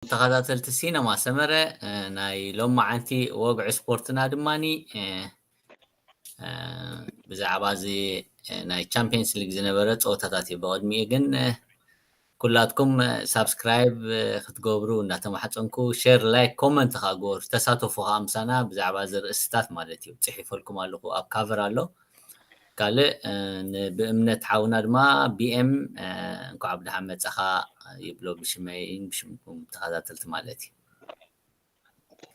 ተኸታተልቲ ሲነማ ሰመረ፣ እ፣ ናይ ሎማዓንቲ ወግዒ ስፖርትና ድማኒ፣ እ፣ እ፣ ብዛዕባ እዚ፣ እ፣ ናይ ቻምፒየንስ ሊግ ዝነበረ ፀወታታት እዩ። ብቕድሚኡ ግን፣ እ፣ ኩላትኩም፣ እ፣ ሳብስክራይብ፣ እ፣ ክትገብሩ እናተማሕፀንኩ፣ ሼር፣ ላይክ፣ ኮመንት ከዓ ግበሩ። ተሳተፉ ከዓ ምሳና ብዛዕባ እዚ ርእስታት ማለት እዩ። ፅሒፈልኩም ኣለኹ፣ ኣብ ካቨር ኣሎ። ካልእ፣ እ፣ ን-፣ ብእምነት ሓውና ድማ፣ ቢ ኤም፣ እ፣ እንኳዕ ብደሓን መጻኻ ይብሎ ብሽመይን ብሽምኩም ተኸታተልቲ ማለት እዩ።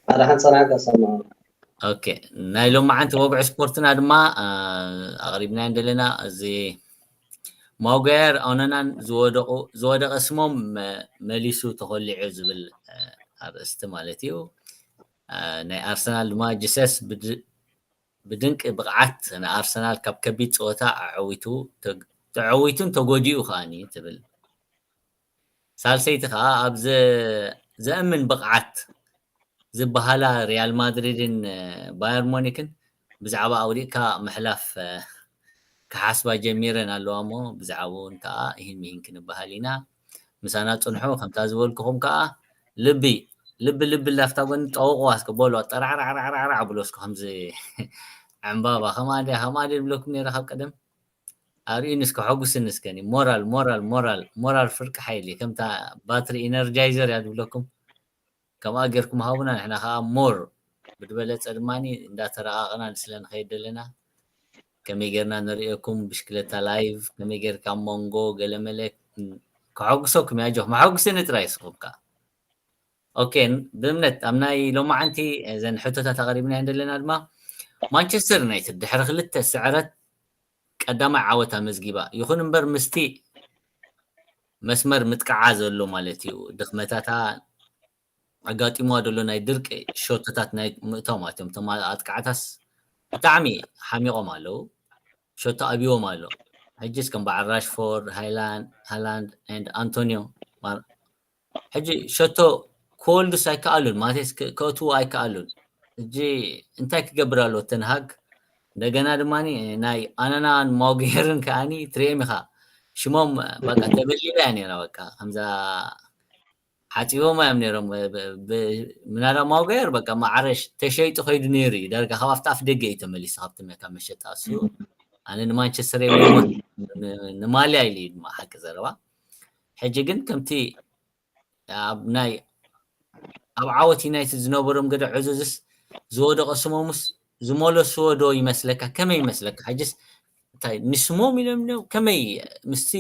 ኣድሓን ጸናሕካ ሰማዕ። ኦኬ፣ ናይ ሎማዓንቲ ወግዒ ስፖርትና ድማ፣ እ፣ ኣቕሪብናዮ እንደለና። እዚ ማውጋየር ኦነናን ዝወደቑ፣ ዝወደቐ ስሞም መ-፣ መሊሱ ተኾሊዑ ዝብል፣ እ፣ ኣርእስቲ ማለት እዩ። እ፣ ናይ ኣርሰናል ድማ ጅሰስ ብድ-፣ ብድንቂ ብቕዓት ንኣርሰናል ካብ ከቢድ ጸወታ ኣዐዊቱ፣ ተግ-፣ ተዐዊቱን ተጎዲኡ ከኣኒ ትብል። ሳልሰይቲ ከኣ ኣብ ዘ-፣ ዘእምን ብቕዓት ዝበሃላ ሪያል ማድሪድን፣ እ፣ ባየር ሞኒክን ብዛዕባ ኣውዲቕካ ምሕላፍ፣ እ፣ ክሓስባ ጀሚረን ኣለዋ እሞ ብዛዕባኡ እውን ከኣ ይህን ምሂን ክንበሃል ኢና። ምሳና ጽንሑ። ከምታ ዝበልኩኹም ከኣ ልቢ፣ ልቢ፣ ልቢ ላፍታ ጎኒ ጠውቕዋ እስከ በሎ፣ ጠራዕራዕራዕራዕ ብሎ እስከ ከምዚ ዕምባባ። ከምኣ ድያ፣ ከምኣ ድየ ዝብለኩም ነይረ ካብ ቀደም? ኣርእዩኒ እስከ፣ ሐጉስኒ እስከ። ሞራል፣ ሞራል፣ ሞራል፣ ሞራል ፍርቂ ሓይሊ፣ ከምታ ባትሪ ኢነርጃይዘር እያ ዝብለኩም። ከምኣ ጌርኩም ሃቡና፣ ንሕና ከኣ ሞር ብዝበለጸ ድማኒ እንዳተረቓቕና ስለ ንኸይድ ዘለና፣ ከመይ ጌርና ንርእየኩም፣ ብሽክለታ ላይቭ፣ ከመይ ጌርካ ሞንጎ፣ ገለመለ፣ ከሐጉሰኩም እያ፣ ኣጆኹም፣ ኣሐጉስኒ ጥራይ እስኹም ከኣ። ኦኬ፣ ብእምነት ኣብ ናይ ሎማዓንቲ እዘን ሕቶታት ኣቕሪብና እንደለና ድማ፣ ማንቸስተር ዩናይትድ ድሕሪ ክልተ ስዕረት ቀዳማይ ዓወት ኣመዝጊባ። ይኹን እምበር ምስቲ መስመር ምጥቃዓ ዘሎ ማለት እዩ፣ ድኽመታታ ኣጋጢምዋ ዘሎ ናይ ድርቂ ሾቶታት ናይ ምእታው ማለት እዮም። እቶም ኣጥቃዕታስ ብጣዕሚ ሓሚቖም ኣለዉ። ሾቶ ኣብዎም ኣሎ። ሕጅስ ከም በዓል ራሽፎርድ፣ ሃይላንድ፣ ሃላንድ ኤንድ ኣንቶኒዮ ማር-፣ ሕጂ ሸቶ ክወልዱስ ኣይከኣሉን፣ ማቴስ ክ-፣ ከእትዉ ኣይከኣሉን። ሕጂ እንታይ ክገብር ኣለዎ ተንሃግ? እንደገና ድማ ናይ ኣናናን ማውጌርን ከኣኒ ትሪኦም ኢኻ። ሽሞም በቃ ተበሊላ እያ ነይራ። በቃ ከምዛ ሓፂቦም እዮም ነይሮም። ብ-፣ ብ-፣ ምናዳ ማውጌር በቃ ማዕረሽ ተሸይጡ ከይዱ ነይሩ እዩ። ዳርጋ ካብ ኣብቲ ኣፍ ደገ እዩ ተመሊሱ ካብቲ መ-፣ ካብ መሸጣ እሱ። ኣነ ንማንቸስተር እዮም ን-፣ ንማልያ ኢሉ እዩ ድማ ሓቂ ዘረባ። ሕጂ ግን ከምቲ ኣብ ናይ፣ ኣብ ዓወት ዩናይትድ ዝነበሮም ገደ ዕዙዝስ ዝወደቐ ስሞምስ ዝመለስዎ ዶ ይመስለካ? ከመይ ይመስለካ? ሕጅስ እንታይ ንስሞም ኢሎም ዶ ከመይ ምስቲ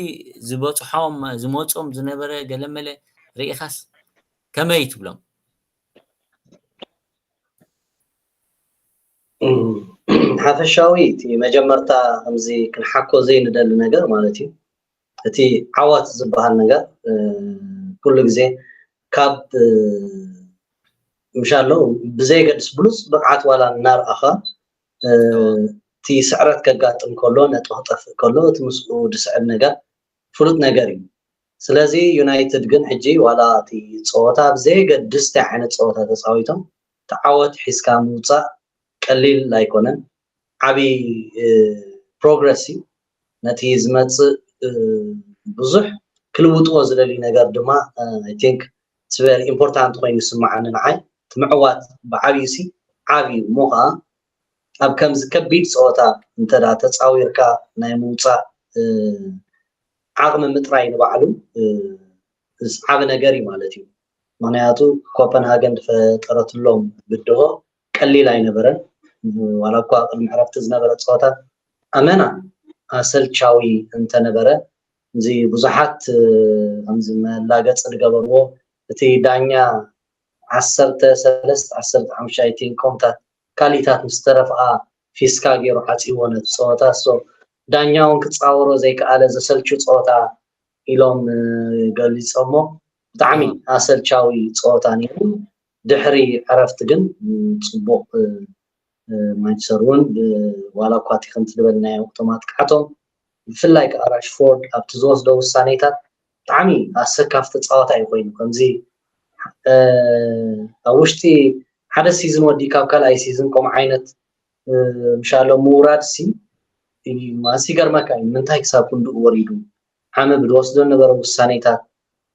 ዝበጽሖም፣ ዝመጾም ዝነበረ ገለመለ ርኢኻስ ከመይ ትብሎም? እም፣ ሓፈሻዊ እቲ መጀመርታ ከምዚ ክንሓኮ ዘይንደሊ ነገር ማለት እዩ። እቲ ዓወት ዝበሃል ነገር፣ እ፣ ኩሉ ግዜ ካብ፣ እ፣ ምሻሎ ብዘየገድስ ብሉጽ ብቕዓት ዋላ እናርኣኻ፣ እ፣ እቲ ስዕረት ከጋጥም ከሎ፣ ነጥቢ ክጠፍእ ከሎ፣ እቲ ምስኡ ዝስዕብ ነገር ፍሉጥ ነገር እዩ። ስለዚ ዩናይትድ ግን ሕጂ ዋላ እቲ ጸወታ ብዘየገድስ እንታይ ዓይነት ጸወታ ተጻዊቶም፣ እቲ ዓወት ሒዝካ ምውጻእ ቀሊል ኣይኮነን። ዓቢ፣ እ፣ ፕሮግረስ እዩ። ነቲ ዝመጽእ፣ እ፣ ብዙሕ ክልውጥዎ ዝደልዩ ነገር ድማ፣ እ፣ I think it's very important ኮይኑ ዝስምዓኒ ንዓይ። እቲ ምዕዋት ብዓብዩ ሲ ዓቢ እዩ። እሞ ኸኣ ኣብ ከምዚ ከቢድ ጸወታ እንተ ደኣ ተጻዊርካ ናይ ምውጻእ፣ እ፣ ዓቕሚ ምጥራይ ንባዕሉ፣ እ፣ ዓቢ ነገር እዩ ማለት እዩ። ምኽንያቱ ኮፐንሃገን ዝፈጠረትሎም ብድሆ ቀሊል ኣይነበረን። ዋላ እኳ ቅድሚ ዕረፍቲ ዝነበረ ጸወታ ኣመና ኣሰልቻዊ እንተነበረ፣ እዚ ብዙሓት፣ እ፣ ከምዚ መላገጺ ዝገበርዎ፣ እቲ ዳኛ ዓሰርተ ሰለስተ፣ ዓሰርተ ሓሙሽተ፣ I think፣ ኮምታት ካሊታት ምስ ተረፍኣ ፊስካ ገይሩ ዓጽይዎ ነቲ ጸወታ። ሶ ዳኛ እውን ክጻወሮ ዘይከኣለ ዘሰልቹ ጸወታ ኢሎም፣ እ፣ ገሊጾሞ። ብጣዕሚ ኣዎ። ኣሰልቻዊ ጸወታ ነይሩ። ድሕሪ ዕረፍቲ ግን፣ እ፣ ጽቡቕ፣ እ፣ እ፣ ማንቸስተር እውን ብ-፣ ዋላ እኳ እቲ ከምቲ ዝበልናዮ እቶም ኣጥቃዕቶም ብፍላይ ከኣ ራሽፎርድ ኣብቲ ዝወስዶ ውሳኔታት ብጣዕሚ ኣሰካፊ ተጻዋታይ እዩ ኮይኑ። ከምዚ፣ እ፣ ኣብ ውሽጢ ሓደ ሲዝን ወዲእካ ኣብ ካልኣይ ሲዝን ከምኡ ዓይነት፣ እ፣ ምሻሎ ምውራድ ሲ፣ እ፣ ማንስ ይገርመካ እዩ። ንምንታይ ክሳብ ክንድኡ ወሪዱ? ዓሚ ብዝወስዶ ነበረ ውሳኔታት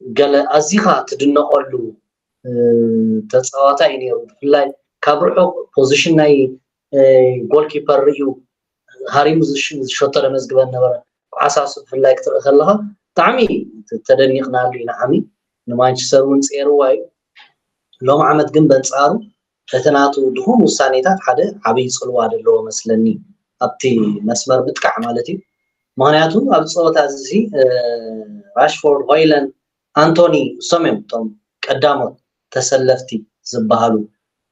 ገለ ኣዚኻ ትድነቐሉ ተፃዋታይ እዩ ነይሩ። ብፍላይ ካብ ርሑቕ ፖዚሽን ናይ ጎልኪፐር ርእዩ ሃሪሙ ዝሸቶ ለመዝግበን ነበረ። ዓሳሱ ብፍላይ ክትርኢ ከለኻ ብጣዕሚ ተደኒቕናሉ ኢና። ዓሚ ንማንቸስተር እውን ፀይርዋ እዩ። ሎም ዓመት ግን በንፃሩ እቲ ናቱ ድኹም ውሳኔታት ሓደ ዓብይ ፅልዋ ዘለዎ መስለኒ፣ ኣብቲ መስመር ምጥቃዕ ማለት እዩ። ምክንያቱ ኣብ ፀወታ እዚ ራሽፎርድ፣ ሆይላንድ፣ ኣንቶኒ እሶም እዮም እቶም ቀዳሞት ተሰለፍቲ ዝበሃሉ።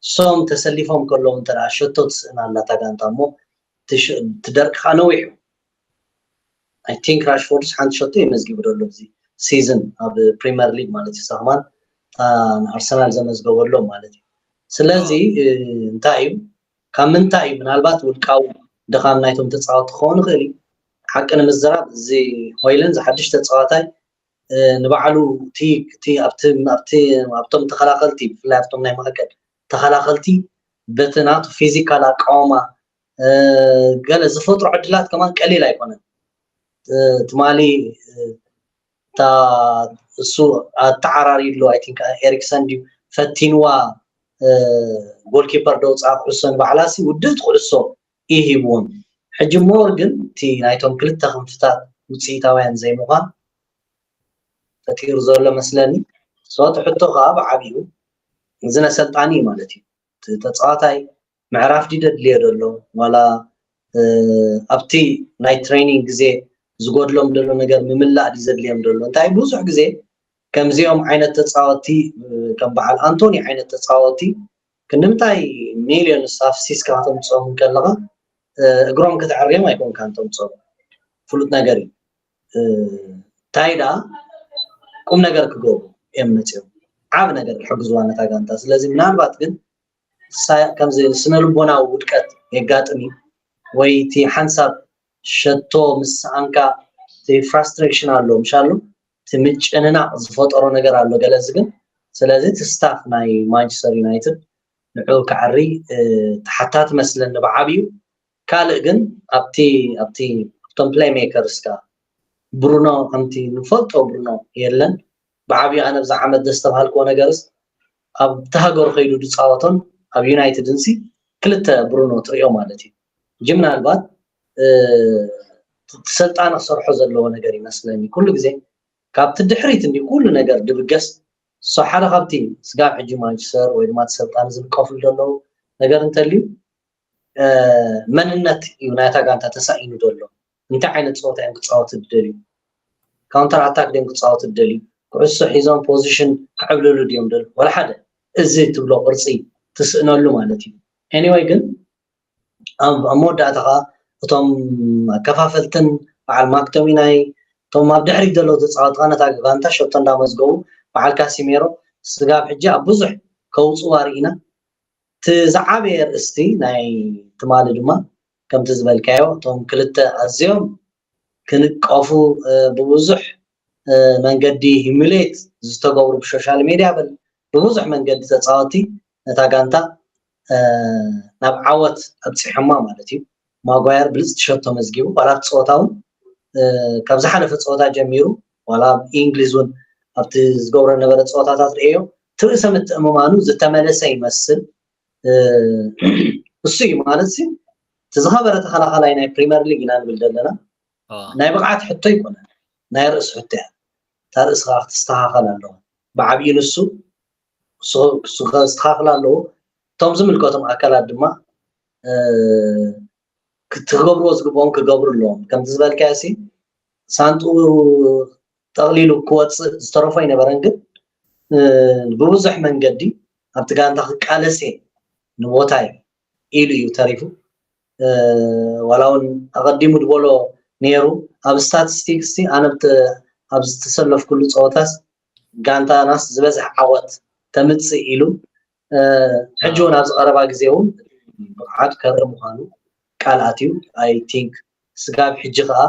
እሶም ተሰሊፎም ከለዉ እንተ ሸቶ ትስእን ኣላ እታ ጋንታ እሞ ትደርቂ ከዓ ነዊሑ። I think ራሽፎርድስ ሓንቲ ሸቶ የመዝጊቡ ዘሎ እዚ ሲዝን ኣብ ፕሪምየር ሊግ ማለት እዩ። ሳኽማን ንኣርሰናል ዘመዝገበሎም ማለት እዩ። ስለዚ እንታይ እዩ ካብ ምንታይ እዩ ምናልባት ውልቃዊ ድኻም ናይቶም ተፃወቲ ክኸውን ይኽእል እዩ። ሓቂ ንምዝራብ እዚ ሆይላንድ ሓድሽ ተፃዋታይ ንባዕሉ ኣብቶም ተኸላኸልቲ ብፍላይ ኣብቶም ናይ ማእከል ተኸላኸልቲ በቲ ናቱ ፊዚካል ኣቃውማ ገለ ዝፈጥሮ ዕድላት ከማን ቀሊል ኣይኮነን። ትማሊ እታ እሱ ኣተዓራሪሉ ኣይ ቲንክ ኤሪክሰን ድዩ ፈቲንዋ ጎልኪፐር ደውፅኣ ኩዕሶ ንባዕላ ሲ ውድእቲ ኩዕሶ እዩ ሂብዎም። ሕጂ ሞር ግን እቲ ናይቶም ክልተ ክንፍታት ውፅኢታውያን ዘይምዃን ፈጢሩ ዘሎ መስለኒ። ሶ እቲ ሕቶ ከዓ ብዓብዩ እዚ ነሰልጣኒ እዩ ማለት እዩ። እቲ ተፃዋታይ ምዕራፍ ድዩ ዘድልዮ ዘሎ ዋላ ኣብቲ ናይ ትሬኒንግ ግዜ ዝጎድሎም ዘሎ ነገር ምምላእ ድዩ ዘድልዮም ዘሎ? እንታይ ብዙሕ ግዜ ከምዚኦም ዓይነት ተፃወቲ ከም በዓል ኣንቶኒ ዓይነት ተፃወቲ ክንምንታይ ሚልዮን ኣፍሲስካ ከተምፅኦም ከለካ እግሮም ከተዕርዮም ኣይኮንካን ተምፅኦም። ፍሉጥ ነገር እዩ። እንታይ ደኣ ቁም ነገር ክገብሩ እዮም መፅኦም። ዓብ ነገር ክሕግዝዋ ነታ ጋንታ። ስለዚ ምናልባት ግን ከምዚ ስነ ልቦናዊ ውድቀት የጋጥም እዩ ወይ እቲ ሓንሳብ ሸቶ ምስ ሰኣንካ እቲ ፍራስትሬሽን ኣሎ ምሻሉ እቲ ምጭንናቕ ዝፈጠሮ ነገር ኣሎ ገለዚ ግን። ስለዚ እቲ ስታፍ ናይ ማንቸስተር ዩናይትድ ንዑ ክዓሪ ተሓታቲ መስለኒ ብዓብዩ። ካልእ ግን ኣብቲ ኣብቲ ኣብቶም ፕሌይ ሜከርስ ከኣ ብሩኖ ከምቲ ንፈልጦ ብሩኖ የለን። ብዓብዩ ኣነ ብዛ ዓመት ዘስተብሃልክዎ ነገርስ ኣብቲ ሃገሩ ከይዱ ዝፃወቶን ኣብ ዩናይትድን ሲ ክልተ ብሩኖ ትሪኦ ማለት እዩ። ሕጂ ምናልባት እቲ ሰልጣን ክሰርሖ ዘለዎ ነገር ይመስለኒ። ኩሉ ግዜ ካብቲ ድሕሪት እንዲ ኩሉ ነገር ድብገስ እሶ ሓደ ካብቲ ስጋብ ሕጂ ማንቸስተር ወይ ድማ እቲ ሰልጣን ዝንቀፍሉ ዘለዉ ነገር እንተልዩ መንነት እዩ ናይታ ጋንታ ተሳኢኑ ዘሎ። እንታይ ዓይነት ፀወታ እዮም ክፃወቱ ዝደልዩ? ካውንተር ኣታክ ድዮም ክፃወቱ ዝደልዩ? ኩዕሶ ሒዞም ፖዚሽን ክዕብልሉ ድዮም ደልዩ? ወላ ሓደ። እዚ ትብሎ ቅርፂ ትስእነሉ ማለት እዩ። ኤኒወይ ግን ኣብ መወዳእታ ከዓ እቶም ኣከፋፈልትን በዓል ማክቶሚናይ እቶም ኣብ ድሕሪት ዘለዉ ተፃወትካ ነታ ጋንታ ሸቶ እንዳመዝገቡ በዓል ካሲሜሮ ስጋብ ሕጂ ኣብ ብዙሕ ከውፅዋ ርኢና። እቲ ዝዓበየ ኣርእስቲ ናይ ትማሊ ድማ ከምቲ ዝበልካዮ እቶም ክልተ ኣዝዮም ክንቀፉ ብብዙሕ መንገዲ ሂሚሌት ዝተገብሩ ብሶሻል ሜድያ በል ብብዙሕ መንገዲ ተፃወቲ ነታ ጋንታ ናብ ዓወት ኣብፂሖማ ማለት እዩ። ማጓየር ብልፅቲ ሸቶ መዝጊቡ ዋላ ኣብቲ ፀወታ እውን ካብ ዝሓለፈ ፀወታ ጀሚሩ ዋላ ኣብ እንግሊዝ እውን ኣብቲ ዝገብሮ ነበረ ፀወታታት ርእዮ እቲ ርእሰ ምትእምማኑ ዝተመለሰ ይመስል። እሱ እዩ ማለት ሲ እቲ ዝኸበረ ተኸላኸላይ ናይ ፕሪመር ሊግ ኢና ንብል ዘለና ናይ ብቕዓት ሕቶ ይኮነ ናይ ርእሲ ሕቶ እያ። እታ ርእሲ ከዓ ክትስተኻኸል ኣለዋ። ብዓብዩ ንሱ ክስተኻኽል ኣለዎ። እቶም ዝምልከቶም ኣካላት ድማ ክትገብርዎ ዝግብኦም ክገብሩ ኣለዎም። ከምቲ ዝበልካዮ ሲ ሳንጡ ጠቕሊሉ ክወፅእ ዝተረፎ ኣይነበረን፣ ግን ብብዙሕ መንገዲ ኣብቲ ጋንታ ክቃለስ እየ ንቦታይ ኢሉ እዩ ተሪፉ። ዋላ እውን ኣቐዲሙ ዝበሎ ነይሩ ኣብ ስታቲስቲክስ ሲ ኣነ ኣብ ዝተሰለፍኩሉ ፀወታስ ጋንታናስ ዝበዝሕ ዓወት ተምፅእ ኢሉ ሕጂ እውን ኣብዚ ቀረባ ግዜ እውን ብቕዓት ከርኢ ምዃኑ ቃል ኣትዩ። ኣይ ቲንክ ስጋብ ሕጂ ከዓ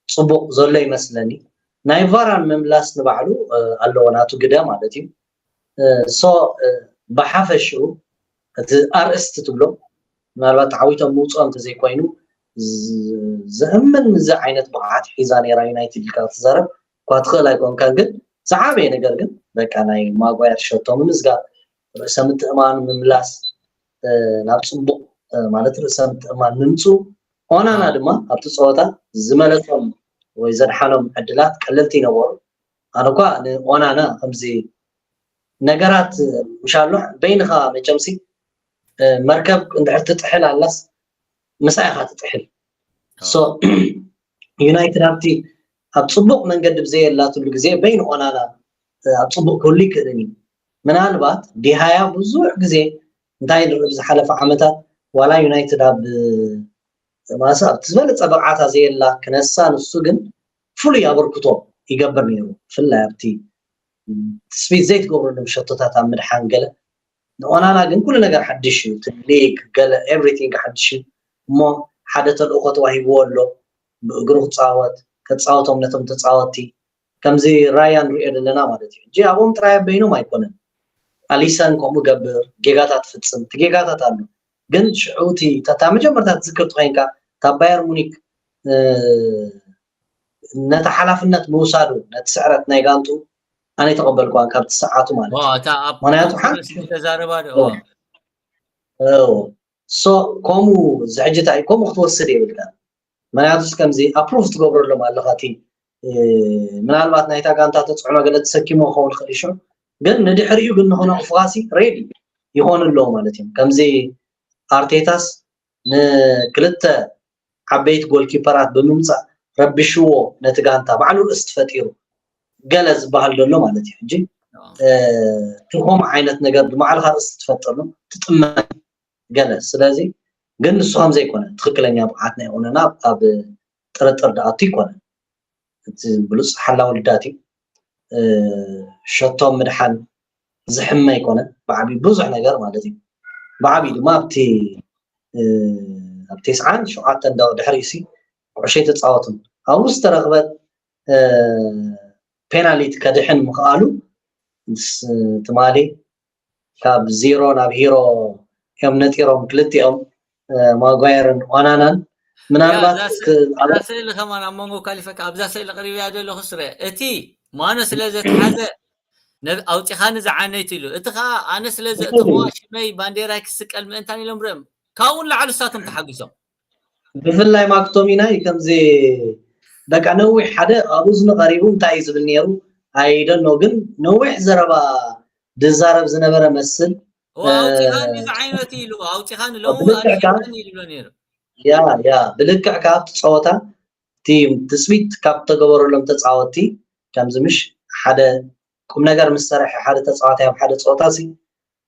ፅቡቕ ዘሎ ይመስለኒ። ናይ ቫራን ምምላስ ንባዕሉ ኣለዎ ናቱ ግደ ማለት እዩ። ሶ ብሓፈሽኡ እቲ ኣርእስቲ ትብሎ ምናልባት ተዓዊቶም ምውፅኦ እንተዘይኮይኑ ዘእምን ምዚ ዓይነት ብቕዓት ሒዛ ነይራ ዩናይትድ ኢልካ ክትዛረብ እኳ ትኽእል ኣይኮንካን፣ ግን ዝዓበየ ነገር ግን በቃ ናይ ማጓየር ሸቶ ምምዝጋብ፣ ርእሰ ምትእማኑ ምምላስ ናብ ፅቡቕ ማለት ርእሰ ምትእማን ምምፁ። ኦናና ድማ ኣብቲ ፀወታ ዝመለሶም ወይ ዘድሓኖም ዕድላት ቀለልቲ ይነበሩ። ኣነ እኳ ንኦናና ከምዚ ነገራት ምሻሎ በይንኻ መቸምሲ መርከብ እንድሕር ትጥሕል ኣላስ ምሳይ ኢኻ ትጥሕል። ዩናይትድ ኣብቲ ኣብ ፅቡቕ መንገዲ ብዘየላትሉ ግዜ በይን ኦናና ኣብ ፅቡቕ ክህሉ ይክእልን እዩ። ምናልባት ዲሃያ ብዙሕ ግዜ እንታይ ንርኢ ብዝሓለፈ ዓመታት ዋላ ዩናይትድ ኣብ ማሳ ኣብቲ ዝበለፀ ብቕዓታ ዘየላ ክነሳ ንሱ ግን ፍሉይ ኣበርክቶ ይገብር ነይሩ። ብፍላይ ኣብቲ ስፒድ ዘይትገብረሎም ሸቶታት ኣብ ምድሓን ገለ ንኦናና ግን ኩሉ ነገር ሓድሽ እዩ። ሊግ ገለ ኤቭሪቲንግ ሓድሽ እዩ። እሞ ሓደ ተልእኮ ተዋሂብዎ ኣሎ። ብእግሩ ክፃወት ከፃወቶም ነቶም ተፃወትቲ ከምዚ ራያ ንሪኦ ዘለና ማለት እዩ። ሕጂ ኣብኦም ጥራይ ኣበይኖም ኣይኮነን። ኣሊሰን ከምኡ ገብር ጌጋታት ፍፅም እቲ ጌጋታት ኣሎ። ግን ሽዑ እቲ እታ መጀመርታ ትዝክር ተኮይንካ እታ ባየር ሙኒክ ነቲ ሓላፍነት ምውሳዱ ነቲ ስዕረት ናይ ጋንቱ ኣነ ተቐበልኳን ካብቲ ሰዓቱ ማለት እዩ። ምክንያቱ ሓንቲ ተዛረባ ሶ ከምኡ ዝሕጅታ እዩ ከምኡ ክትወስድ የብልካ። ምክንያቱ ከምዚ ኣፕሩቭ ትገብረሎም ኣለካ እቲ ምናልባት ናይታ ጋንታ ተፅዕኖ ገለ ተሰኪሞ ክኸውን ይኽእል ይሽዑ ግን ንድሕሪኡ ግን ንክነቕፉካሲ ሬዲ ይኾኑ ኣለዉ ማለት እዮም። ከምዚ ኣርቴታስ ንክልተ ዓበይቲ ጎልኪፐራት ብምምፃእ ረቢሽዎ ነቲ ጋንታ ባዕሉ ርእስቲ ፈጢሩ ገለ ዝበሃል ዘሎ ማለት እዩ። ሕጂ ትርኮም ዓይነት ነገር ብማዕልካ ርእስቲ ትፈጥር ነው ትጥመ ገለ ስለዚ ግን ንሱ ከም ዘይኮነ ትክክለኛ ብቅዓት ናይ ኦነና ኣብ ጥርጥር ድኣቱ ይኮነ። እቲ ብሉፅ ሓላዊ ልዳት እዩ። ሸቶም ምድሓን ዝሕመ ኣይኮነን። ብዓብዩ ብዙሕ ነገር ማለት እዩ። ብዓብዩ ድማ ኣብቲ ኣብ ቴስዓን ሸውዓተን ደቂ ድሕሪ ሲ ኩዕሾ ኣይተፃወቱን። ኣብኡ ዝተረኽበ ፔናሊቲ ከድሕን ምኽኣሉ ትማሊ ካብ ዜሮ ናብ ሂሮ እዮም ነጢሮም ክልቲኦም ማጓየርን ኦናናን። ምናልባት እዛ ስእሊ ከማን ኣብ መንጎ ካሊፈካ ኣብዛ ስእሊ ቅሪብያ ዘለኹ ስረ እቲ ማኖ ስለ ዘተሓዘ ኣውፂኻኒ ዝዓነይት ኢሉ እቲ ከዓ ኣነ ስለ ዘእተኽዋ ሽመይ ባንዴራይ ክስቀል ምእንታን ኢሎም ርኦም ካብኡ ንላዕሊ እሳቶም ተሓጒሶም። ብፍላይ ማክቶሚናይ ከምዚ በቃ ነዊሕ ሓደ ኣብ እዝኑ ቀሪቡ እንታይ እዩ ዝብል ነይሩ ኣይደኖ ግን ነዊሕ ዘረባ ድዛረብ ዝነበረ መስል ኣውፂኻኒ ዝዓይነቱ ኢሉ ኣውፂኻኒ ሎሚ ኣልዒልካኒ ኢሉ ነይሩ። ያ ያ ብልክዕ ካብ እቲ ፀወታ እቲ ትፅቢት ካብ ተገበረሎም ተፃወትቲ ከምዚ ምሽ ሓደ ቁም ነገር ምስ ሰረሐ ሓደ ተፃዋታይ ኣብ ሓደ ፀወታ ሲ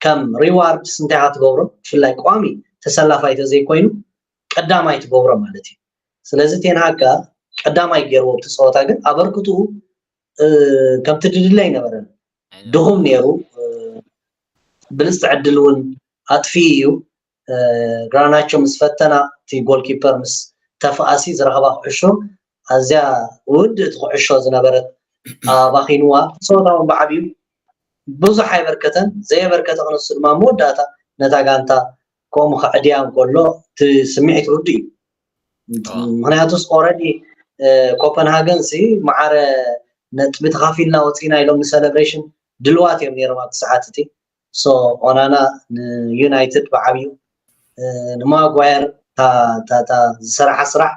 ከም ሪዋርድስ እንታይ ኢካ ትገብሮ ብፍላይ ቋሚ ተሰላፋይ ተዘይኮይኑ ቀዳማይ ትገብሮ ማለት እዩ። ስለዚ ቴንሃግ ከኣ ቀዳማይ ገይርዎ ኣብቲ ፀወታ ግን ኣበርክትኡ ከምቲ ድድለ ኣይነበረን። ድኹም ነይሩ። ብልፅቲ ዕድል እውን ኣጥፊኡ እዩ። ግራናቾ ምስ ፈተና እቲ ጎልኪፐር ምስ ተፍኣሲ ዝረኸባ ኩዕሾ ኣዝያ ውድእቲ ኩዕሾ ዝነበረት ኣባኺንዋ። ፀወታ እውን ብዓብዩ ብዙሕ ኣይበርከተን። ዘየበርከተ ክነሱ ድማ መወዳእታ ነታ ጋንታ ከምኡ ከዕድያ እንከሎ እቲ ስምዒት ርዱእ እዩ። ምክንያቱስ ኦረዲ ኮፐንሃገን ሲ ማዓረ ነጥቢ ተኻፊልና ወፂና ኢሎም ንሰለብሬሽን ድልዋት እዮም ነይሮም ኣብቲ ሰዓት እቲ። ሶ ኦናና ንዩናይትድ ብዓብዩ ንማጓየር ዝሰራሓ ስራሕ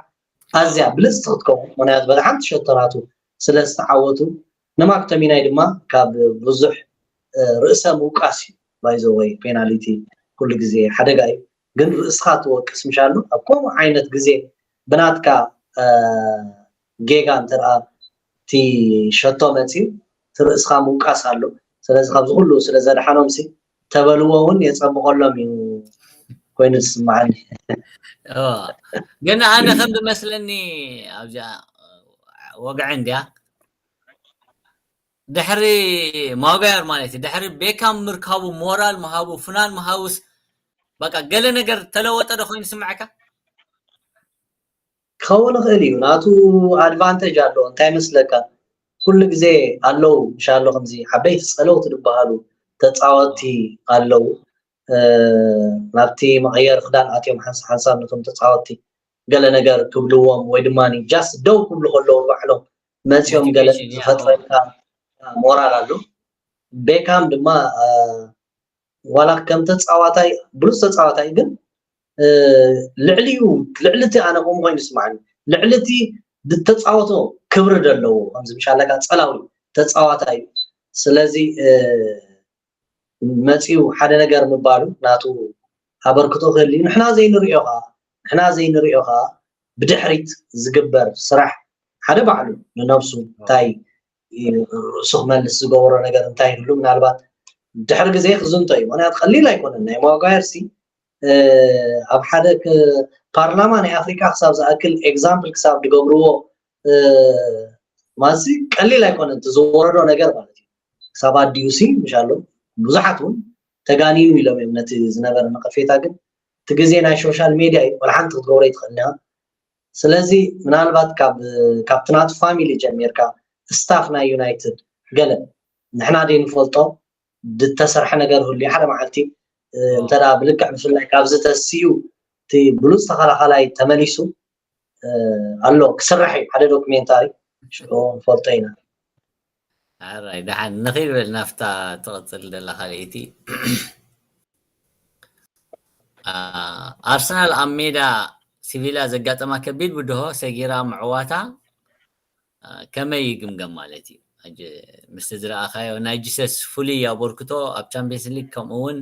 ኣዝያ ብልፅቲ ክትከውን ምክንያቱ በቲ ሓንቲ ሸቶ ናቱ ስለ ዝተዓወቱ ንማክቶሚናይ ድማ ካብ ብዙሕ ርእሰ ምውቃስ እዩ። ባይዘወይ ፔናሊቲ ኩሉ ግዜ ሓደጋ እዩ። ግን ርእስኻ ትወቅስ ምሻሉ ኣብ ከምኡ ዓይነት ግዜ ብናትካ ጌጋ እንተ እቲ ሸቶ መፅዩ እቲ ርእስኻ ምውቃስ ኣሎ። ስለዚ ካብዚ ኩሉ ስለ ዘድሓኖም ሲ ተበልዎ እውን የፀብቐሎም እዩ ኮይኑ ዝስማዓኒ። ግን ኣነ ከም ዝመስለኒ ኣብዚኣ ወግዒ እንድያ ድሕሪ ማጓየር ማለት እዩ ድሕሪ ቤካም ምርካቡ ሞራል ምሃቡ ፍናን ምሃቡስ በቃ ገለ ነገር ተለወጠ ዶ ኮይኑ ስምዐካ? ክኸውን ይኽእል እዩ ናቱ ኣድቫንቴጅ ኣለዎ። እንታይ መስለካ ኩሉ ግዜ ኣለዉ ምሻሎ ከምዚ ዓበይቲ ፀለውቲ ዝበሃሉ ተፃወትቲ ኣለዉ ናብቲ መቐየሪ ክዳን ኣትዮም ሓንሳብ ሓንሳብ ነቶም ተፃወትቲ ገለ ነገር ክብልዎም ወይ ድማ ጃስት ደው ክብሉ ከለዉ ንባዕሎም መፅዮም ገለ ዝፈጥረካ ሞራል ኣሎ። ቤካም ድማ ዋላ ከም ተፃዋታይ ብሉፅ ተፃዋታይ ግን ልዕሊኡ ልዕሊ እቲ ኣነ ከምኡ ኮይኑ ይስማዓኒ ልዕሊ እቲ ዝተፃወቶ ክብሪ ዘለዎ ከምዚ ምሻለካ ፀላዊ ተፃዋታይ እዩ። ስለዚ መፂኡ ሓደ ነገር ምባሉ ናቱ ኣበርክቶ ክህልዩ ንሕና ዘይንሪኦ ከዓ ንሕና ዘይንሪኦ ከዓ ብድሕሪት ዝግበር ስራሕ ሓደ ባዕሉ ንነብሱ እንታይ ርእሱ ክመልስ ዝገበሮ ነገር እንታይ ይህሉ ምናልባት ድሕሪ ግዜ ክዝንቶ እዩ። ምክንያቱ ቀሊል ኣይኮነን ናይ ማጓየር ሲ ኣብ ሓደ ፓርላማ ናይ ኣፍሪካ ክሳብ ዝኣክል ኤግዛምፕል ክሳብ ዝገብርዎ ማዚ ቀሊል ኣይኮነን እቲ ዝወረዶ ነገር ማለት እዩ። ክሳብ ኣዲኡ ሲ ምሻሎ ብዙሓት እውን ተጋኒኑ ኢሎም እዮም ነቲ ዝነበረ ነቐፌታ ግን እቲ ግዜ ናይ ሶሻል ሜድያ እዩ ቆልሓንቲ ክትገብሮ ይትኽእል ኒኻ ስለዚ ምናልባት ካብ ካብቲ ናቱ ፋሚሊ ጀሚርካ ስታፍ ናይ ዩናይትድ ገለ ንሕና ደይ ንፈልጦ ዝተሰርሐ ነገር ህሉ ሓደ መዓልቲ እንተ ብልክዕ ብፍላይ ካብዚ ተስዩ እቲ ብሉፅ ተኸላኸላይ ተመሊሱ ኣሎ ክስራሕ እዩ ሓደ ዶክሜንታሪ ንፈልጦ ኢና። ኣራይ ደሓን ንኺድ በል ናፍታ ትቕፅል ዘላ ካልኣይቲ ኣርሰናል ኣብ ሜዳ ሲቪላ ዘጋጠማ ከቢድ ብድሆ ሰጊራ ምዕዋታ ከመይ ይግምገም ማለት እዩ? ምስቲ ዝረኣኻዮ ናይ ጂሰስ ፍሉይ ኣበርክቶ ኣብ ቻምፒየንስ ሊግ ከምኡ እውን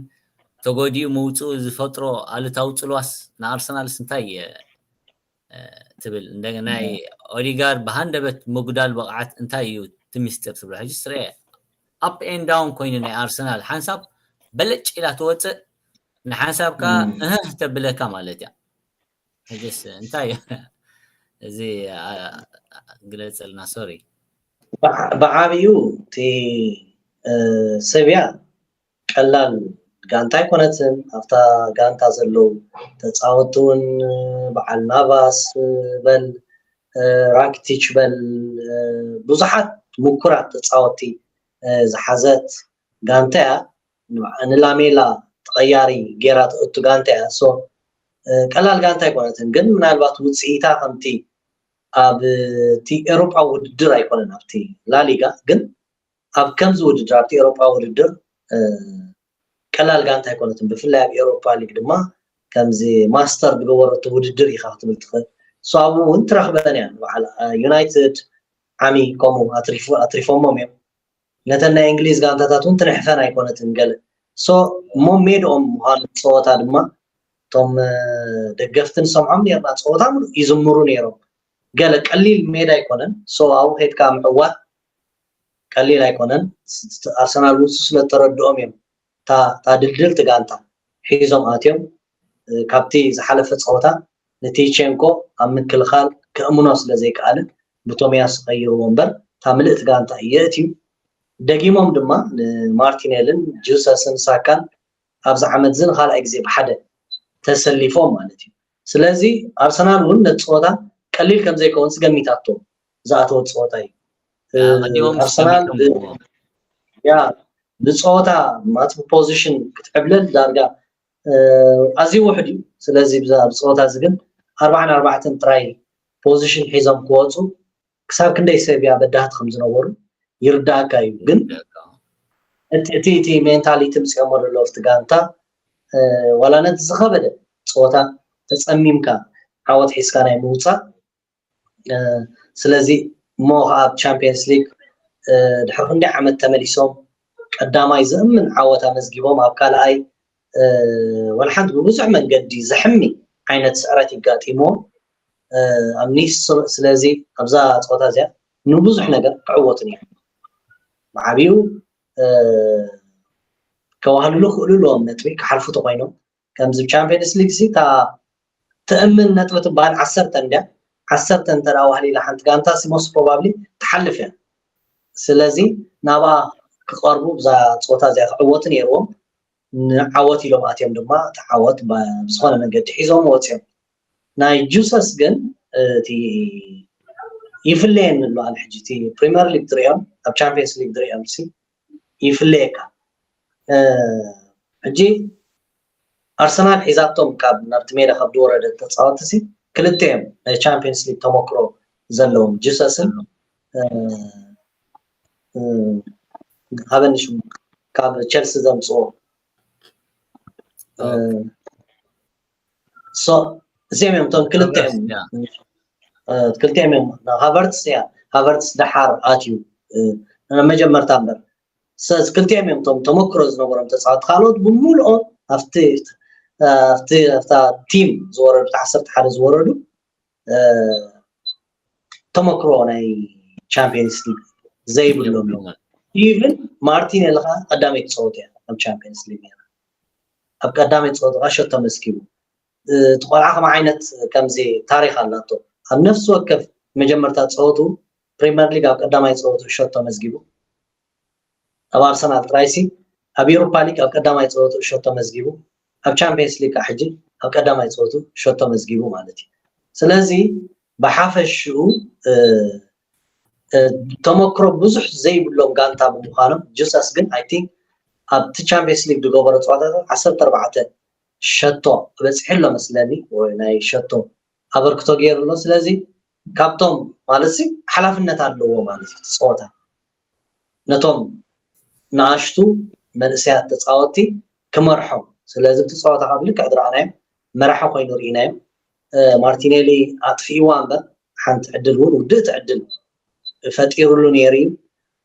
ተጎዲኡ ምውፅኡ ዝፈጥሮ ኣሉታዊ ፅልዋስ ንኣርሰናልስ እንታይ ትብል? እንደገና ናይ ኦዲጋርድ ብሃንደበት ምጉዳል ብቕዓት እንታይ እዩ እቲ ሚስጥር ትብሎ? ሕጂ ስርኤ ኣፕ ኤን ዳውን ኮይኑ ናይ ኣርሰናል ሓንሳብ በለጭ ኢላ ትወፅእ ንሓንሳብ ከዓ እህ ተብለካ ማለት እያ። ሕጅስ እንታይ እዩ እዚ ግለፀልና ሶሪ። ብዓብዩ እቲ ሰብያ ቀላል ጋንታ ኣይኮነትን ኣብታ ጋንታ ዘለዉ ተፃወቲ እውን በዓል ናቫስ በል ራክቲች በል ብዙሓት ምኩራት ተፃወቲ ዝሓዘት ጋንታ እያ ንላሜላ ተቐያሪ ጌራ ትእቱ ጋንታ እያ ሶ ቀላል ጋንታ ኣይኮነትን ግን ምናልባት ውፅኢታ ከምቲ ኣብ እቲ ኤሮጳ ውድድር ኣይኮነን ኣብቲ ላሊጋ ግን ኣብ ከምዚ ውድድር ኣብቲ ኤሮጳ ውድድር ቀላል ጋንታ ኣይኮነትን ብፍላይ ኣብ ኤሮፓ ሊግ ድማ ከምዚ ማስተር ዝገበረቶ ውድድር ኢኻ ክትብል ትኽእል እሱ ኣብኡ እውን ትረኽበን እያ በዓል ዩናይትድ ዓሚ ከምኡ ኣትሪፎሞም እዮም ነተን ናይ እንግሊዝ ጋንታታት እውን ትንሕፈን ኣይኮነትን ገለ so እሞ ሜድኦም ምዃኑ ፀወታ ድማ እቶም ደገፍቲ ንሰምዖም ነርና ፀወታ ይዝምሩ ነይሮም ገለ ቀሊል ሜዳ ኣይኮነን so ኣብኡ ከድካ ምዕዋት ቀሊል ኣይኮነን ኣርሰናል ውሱ ስለተረድኦም እዮም እታ ድልድልቲ ጋንታ ሒዞም ኣትዮም ካብቲ ዝሓለፈ ፀወታ ንቲቸንኮ ኣብ ምክልኻል ከእምኖ ስለ ዘይከኣልን ብቶሚያስ ቀይርዎ እምበር እታ ምልእቲ ጋንታ እየ እትዩ ደጊሞም ድማ ንማርቲኔልን ጁሰስን ሳካን ኣብዚ ዓመት እዚ ንካልኣይ ግዜ ብሓደ ተሰሊፎም ማለት እዩ ስለዚ ኣርሰናል እውን ነቲ ፀወታ ቀሊል ከም ዘይከውን ስገሚታቶ ዝኣተወ ፀወታ እዩ ኣርሰናል ያ ብፀወታ ማት ፖዚሽን ክትዕብለል ዳርጋ ኣዝዩ ውሕድ እዩ ስለዚ ብፀወታ እዚ ግን ኣርባዓን ኣርባዕተን ጥራይ ፖዚሽን ሒዞም ክወፁ ክሳብ ክንደይ ሰብያ በዳህቲ ከም ዝነበሩ ይርዳእካ እዩ ግን እቲ እቲ ሜንታሊቲ ምፅኦሞ ዘለዉ ኣብቲ ጋንታ ዋላ ነቲ ዝኸበደ ፀወታ ተፀሚምካ ዓወት ሒዝካ ናይ ምውፃእ ስለዚ እሞ ከዓ ኣብ ቻምፒየንስ ሊግ ድሕሪ ክንደይ ዓመት ተመሊሶም ቀዳማይ ዘእምን ዓወት ኣመዝጊቦም ኣብ ካልኣይ ወላ ሓንቲ ብብዙሕ መንገዲ ዘሕሚ ዓይነት ስዕረት ይጋጢምዎም ኣብ ኒስ ስለዚ ኣብዛ ፀወታ እዚኣ ንብዙሕ ነገር ክዕወቱ ነይሮም ብዓብዩ ከዋህልሉ ክእሉ ኣለዎም ነጥቢ ክሓልፉ ተኮይኖም ከምዚ ቻምፒየንስ ሊግ ሲ እታ ትእምን ነጥቢ ትበሃል ዓሰርተ እንድያ ዓሰርተ እንተ ዋህሊላ ሓንቲ ጋንታ ሲ most probably ትሓልፍ እያ ስለዚ ናብኣ ክቐርቡ ብዛ ፀወታ እዚኣ ክዕወቱ ነይርዎም ንዓወት ኢሎም ኣትዮም ድማ እቲ ዓወት ብዝኾነ መንገዲ ሒዞም ወፅዮም ናይ ጁሰስ ግን እቲ ይፍለየኒ ኣሎ ኣነ ሕጂ እቲ ፕሪምየር ሊግ ትሪኦም ኣብ ቻምፒየንስ ሊግ ትሪኦም ሲ ይፍለየካ ሕጂ ኣርሰናል ሒዛቶም ካብ ናብቲ ሜዳ ካብ ዝወረደ ተፃወቲ ሲ ክልተ እዮም ናይ ቻምፒየንስ ሊግ ተመክሮ ዘለዎም ጅሰስን ሃበኒ ሽሙ ካብ ቸልሲ ዘምፅዎ። ሶ እዚኦም እዮም እቶም ክልቲኦም ክልቲኦም እዮም። ሃቨርትስ ያ ሃቨርትስ ደሓር ኣትዩ መጀመርታ እምበር ክልቲኦም እዮም እቶም ተመክሮ ዝነበሮም ተፃወቲ። ካልኦት ብምልኦም ኣብቲ ኣብቲ ኣብታ ቲም ዝወረዱ ዓሰርተ ሓደ ዝወረዱ ተመክሮ ናይ ቻምፒየንስ ሊግ ዘይብሎም እዮም። ኢቭን ማርቲኔሊ ከዓ ቀዳመይቲ ፀወታ እያ ኣብ ቻምፒየንስ ሊግ ነይራ። ኣብ ቀዳመይቲ ፀወታ ከዓ ሸቶ መስኪቡ። እቲ ቆልዓ ከም ዓይነት ከምዚ ታሪክ ኣላቶ። ኣብ ነፍሲ ወከፍ መጀመርታ ፀወቱ ፕሪምየር ሊግ ኣብ ቀዳማይ ፀወቱ ሸቶ መዝጊቡ። ኣብ ኣርሰናል ጥራይሲ ኣብ ኤውሮፓ ሊግ ኣብ ቀዳማይ ፀወቱ ሸቶ መዝጊቡ። ኣብ ቻምፒየንስ ሊግ ከዓ ሕጂ ኣብ ቀዳማይ ፀወቱ ሸቶ መዝጊቡ ማለት እዩ። ስለዚ ብሓፈሽኡ ተመክሮ ብዙሕ ዘይብሎም ጋንታ ብምዃኖም ጁሰስ ግን ኣይ ቲንክ ኣብቲ ቻምፒየንስ ሊግ ዝገበሮ ፀዋታታት ዓሰርተ ኣርባዕተ ሸቶ በፂሑ ኣሎ መስለኒ፣ ናይ ሸቶ ኣበርክቶ ገይሩ ኣሎ። ስለዚ ካብቶም ማለት ሓላፍነት ኣለዎ ማለት እዩ። እቲ ፀወታ ነቶም ንኣሽቱ መንእሰያት ተፃወቲ ክመርሖም። ስለዚ እቲ ፀወታ ካብ ልክዕ ዝረኣናዮም መራሒ ኮይኑ ርኢናዮም። ማርቲኔሊ ኣጥፊእዋ እምበር ሓንቲ ዕድል እውን ውድእቲ ዕድል ፈጢሩሉ ነይሩ እዩ።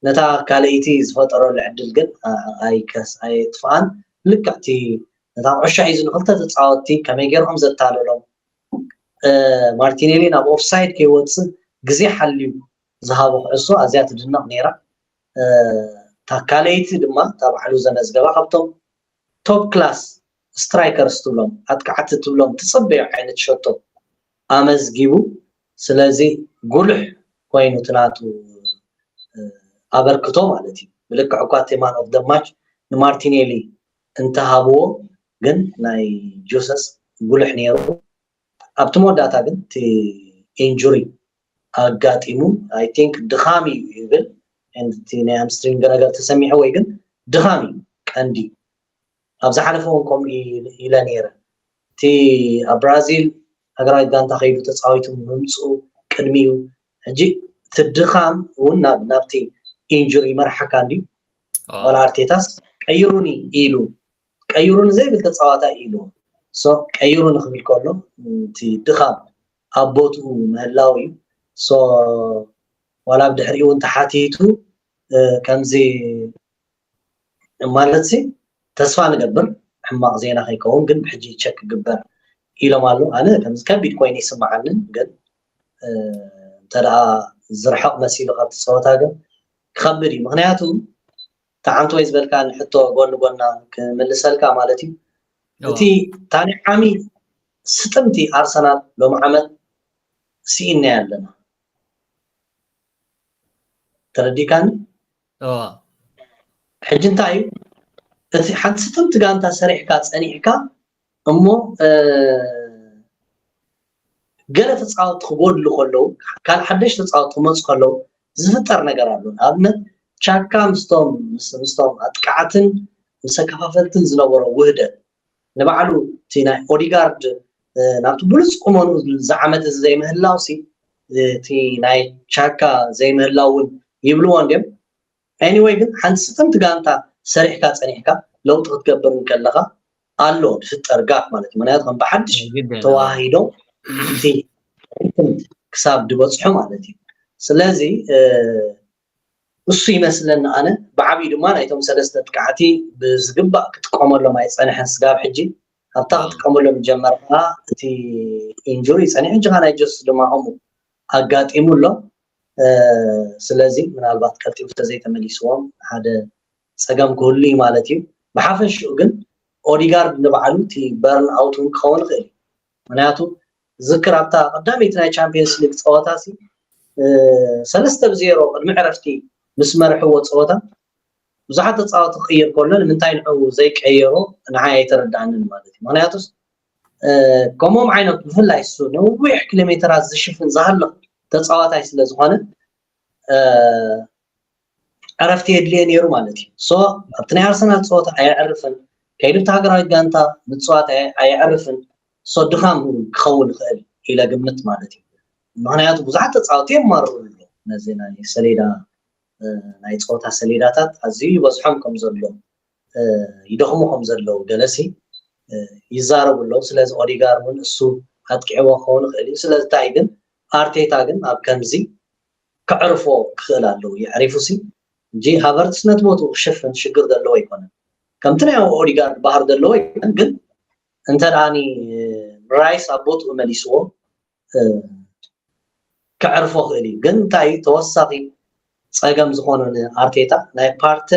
ነታ ካልኣይቲ ዝፈጠረሉ ዕድል ግን ኣይከስ ኣየጥፍኣን። ልክዕቲ ነታ ኩዕሻ ሒዙ ንክልተ ተፃወትቲ ከመይ ገይሩ ከም ዘታለሎም ማርቲኔሊ ናብ ኦፍሳይድ ከይወፅእ ግዜ ሓልዩ ዝሃቦ ኩዕሶ ኣዝያ ትድነቕ ነይራ። እታ ካልኣይቲ ድማ እታ ባዕሉ ዘመዝገባ ካብቶም ቶፕ ክላስ ስትራይከርስ ትብሎም ኣጥቃዕቲ ትብሎም ትፅበዮ ዓይነት ሸቶ ኣመዝጊቡ። ስለዚ ጉልሕ ኮይኑ እቲ ናቱ ኣበርክቶ ማለት እዩ። ብልክዕ እኳ እቲ ማን ኦፍ ደ ማች ንማርቲኔሊ እንተሃብዎ ግን ናይ ጆሰስ ጉልሕ ነይሩ። ኣብቲ መወዳእታ ግን እቲ ኢንጁሪ ኣጋጢሙ ኣይ ቲንክ ድኻም እዩ ይብል። እቲ ናይ ሃምስትሪንግ ነገር ተሰሚዑ ወይ ግን ድኻም እዩ ቀንዲ። ኣብ ዝሓለፈ እውን ከምኡ ኢለ ነይረ። እቲ ኣብ ብራዚል ሃገራዊት ጋንታ ከይዱ ተፃዊቱ ምምፅኡ ቅድሚኡ ሕጂ እቲ ድኻም እውን ናብቲ ኢንጁሪ ይመርሓካ እንድዩ። ዋላ ኣርቴታስ ቀይሩኒ ኢሉ ቀይሩኒ ዘይብል ተፃዋታይ ኢሉ ሶ ቀይሩኒ ክብል ከሎ እቲ ድኻም ኣብ ቦትኡ ምህላው እዩ። ሶ ዋላ ብድሕሪኡ እውን ተሓቲቱ ከምዚ ማለት ሲ ተስፋ ንገብር ሕማቕ ዜና ከይከውን ግን ብሕጂ ቸክ ክግበር ኢሎም ኣለዉ። ኣነ ከምዚ ከቢድ ኮይኑ ይስምዓንን ግን እንተ ደኣ ዝርሕቕ መሲሉ ካብቲ ፀወታ ግን ክኸብድ እዩ። ምክንያቱ ተዓንቶ ወይ ዝበልካ ንሕቶ ጎኒ ጎና ክምልሰልካ ማለት እዩ። እቲ ታኒ ዓሚ ስጥምቲ ኣርሰናል ሎሚ ዓመት ስኢናያ ኣለና። ተረዲእካኒ? ሕጂ እንታይ እዩ እቲ ሓንቲ ስጥምቲ ጋንታ ሰሪሕካ ጸኒሕካ እሞ ገለ ተጻወትቲ ክጎድሉ ከለዉ ካልእ ሓደሽ ተጻወትቲ ክመፁ ከለዉ ዝፍጠር ነገር ኣሎ። ንኣብነት ቻካ ምስቶም ምስቶም ኣጥቃዕትን ምስ ኣከፋፈልትን ዝነበሮ ውህደት ንባዕሉ እቲ ናይ ኦዲጋርድ ናብቲ ብሉፅ ቁመኑ ዝዓመት እዚ ዘይምህላው ሲ እቲ ናይ ቻካ ዘይምህላው እውን ይብልዎ እንድዮም። ኤኒወይ ግን ሓንቲ ስጥምቲ ጋንታ ሰሪሕካ ፀኒሕካ ለውጢ ክትገብር እንከለካ ኣሎ ዝፍጠር ጋፕ ማለት እዩ። ምክንያቱ ከም ብሓድሽ ተዋሂዶም እቲ ክሳብ ዝበፅሑ ማለት እዩ። ስለዚ እሱ ይመስለኒ ኣነ ብዓብዩ ድማ ናይቶም ሰለስተ ጥቃዕቲ ብዝግባእ ክጥቀመሎም ኣይፀንሐን ስጋብ ሕጂ ኣብታ ክጥቀመሎም ጀመርካ እቲ ኢንጁሪ ፀኒሑ እንጂ ናይ ጀሱስ ድማ ከምኡ ኣጋጢሙ ኣሎ። ስለዚ ምናልባት ቀልጢፉ ተዘይተመሊስዎም ሓደ ፀገም ክህሉ እዩ ማለት እዩ። ብሓፈሽኡ ግን ኦዲጋርድ ንባዕሉ እቲ በርን ኣውት እውን ክኸውን ይኽእል እዩ። ምክንያቱ ዝክር ኣብታ ቀዳመይቲ ናይ ቻምፒየንስ ሊግ ፀወታ ሲ ሰለስተ ብዜሮ ቅድሚ ዕረፍቲ ምስ መርሕዎ ፀወታ ብዙሓት ተፃወቲ ክቅይር ከሎ ንምንታይ ንዕኡ ዘይቀየሮ ንዓይ ኣይተረድኣንን ማለት እዩ። ምክንያቱስ ከምኦም ዓይነት ብፍላይ እሱ ነዊሕ ኪሎ ሜተራት ዝሽፍን ዝሃልቕ ተፃዋታይ ስለ ዝኾነ ዕረፍቲ የድልዮ ነይሩ ማለት እዩ። ሶ ኣብቲ ናይ ኣርሰናል ፀወታ ኣየዕርፍን ከይዱ ኣብቲ ሃገራዊት ጋንታ ምፅዋት ኣየዕርፍን ሶ ድኻም ክኸውን ይኽእል ኢለ ግምት ማለት እዩ። ምክንያቱ ብዙሓት ተፃወቲ የማርሩ ኣሎ ነዚ ናይ ሰሌዳ ናይ ፀወታ ሰሌዳታት ኣዝዩ ይበዝሖም ከም ዘሎ ይደኽሙ ከም ዘለዉ ገለሲ ይዛረቡ ኣለዉ። ስለዚ ኦዲጋር እውን እሱ ኣጥቂዕዎ ክኸውን ይኽእል እዩ። ስለዚ እንታይ ግን ኣርቴታ ግን ኣብ ከምዚ ከዕርፎ ክኽእል ኣለዎ። የዕሪፉ ሲ እንጂ ሃቨርትስ ነቲ ቦትኡ ክሽፍን ሽግር ዘለዎ ኣይኮነን። ከምቲ ናይ ኦዲጋርድ ባህር ዘለዎ ኣይኮነን፣ ግን እንተ ደኣኒ ራይስ ኣብ ቦትኡ መሊስዎ ከዕርፎ ክእል እዩ። ግን እንታይ ተወሳኺ ጸገም ዝኾነ ንኣርቴታ ናይ ፓርተ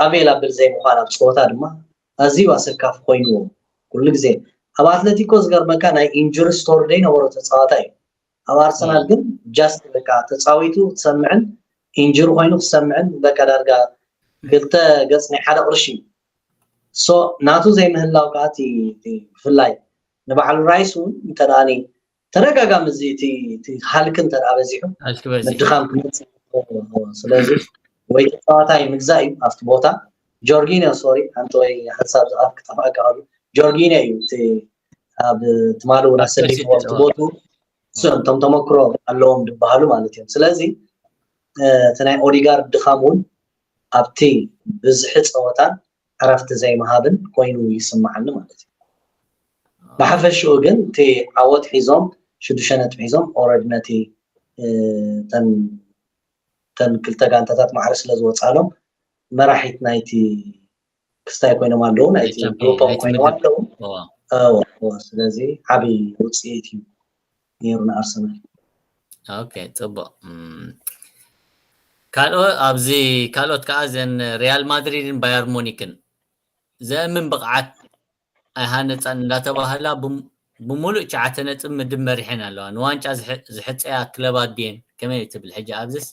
ኣቬላብል ዘይምዃን ኣብ ጸወታ ድማ ኣዝዩ ኣሰካፊ ኮይንዎ። ኩሉ ግዜ ኣብ ኣትለቲኮ ዝገርመካ ናይ ኢንጁሪ ስቶሪ ዘይነበሮ ተጻዋታይ እዩ። ኣብ ኣርሰናል ግን ጃስት በቃ ተጻዊቱ ክትሰምዕን ኢንጁሪ ኮይኑ ክትሰምዕን በቃ ዳርጋ ክልተ ገጽ ናይ ሓደ ቅርሺ እዩ። ሶ ናቱ ዘይምህላው ከዓ እቲ ብፍላይ ንባዕሉ ራይስ እውን እንተ ደኣ ተደጋጋሚ እዚ እቲ ሃልክ እንተ ደኣ በዚሑ ምድኻም ክመፅእ። ስለዚ ወይ ተፃዋታይ ምግዛእ እዩ ኣብቲ ቦታ። ጆርጊኖ ሶሪ ሓንቲ ወይ ሓሳብ ዝኣፍ ክጠፋእካ ከሉ ጆርጊኖ እዩ እቲ ኣብ ትማሊ እውን ኣሰሊፍዎ ኣብቲ ቦቱ እቶም ተመክሮ ኣለዎም ዝበሃሉ ማለት እዮም። ስለዚ እቲ ናይ ኦዲጋርድ ድኻም እውን ኣብቲ ብዝሒ ፀወታን ዕረፍቲ ዘይምሃብን ኮይኑ ይስምዓኒ ማለት እዩ። ብሓፈሽኡ ግን እቲ ዓወት ሒዞም ሽዱሽተ ነጥቢ ሒዞም ኦረድ ነቲ ተን ክልተ ጋንታታት ማዕረ ስለ ዝወፃሎም መራሒት ናይቲ ክስታይ ኮይኖም ኣለዉ፣ ናይቲ ግሩፖም ኮይኖም ኣለዉ። ስለዚ ዓብዪ ውፅኢት እዩ ነይሩ ንኣርሰናል። ኦኬ፣ ፅቡቕ። ካልኦ ኣብዚ ካልኦት ከዓ ዘን ሪያል ማድሪድን ባየር ሙኒክን ዘእምን ብቕዓት ኣይሃነፃን እንዳተባህላ ብሙሉእ ትሽዓተ ነጥብ ምድብ መሪሐን ኣለዋ። ንዋንጫ ዝሕፀያ ክለባት ድየን? ከመይ ትብል ሕጂ? ኣብዚስ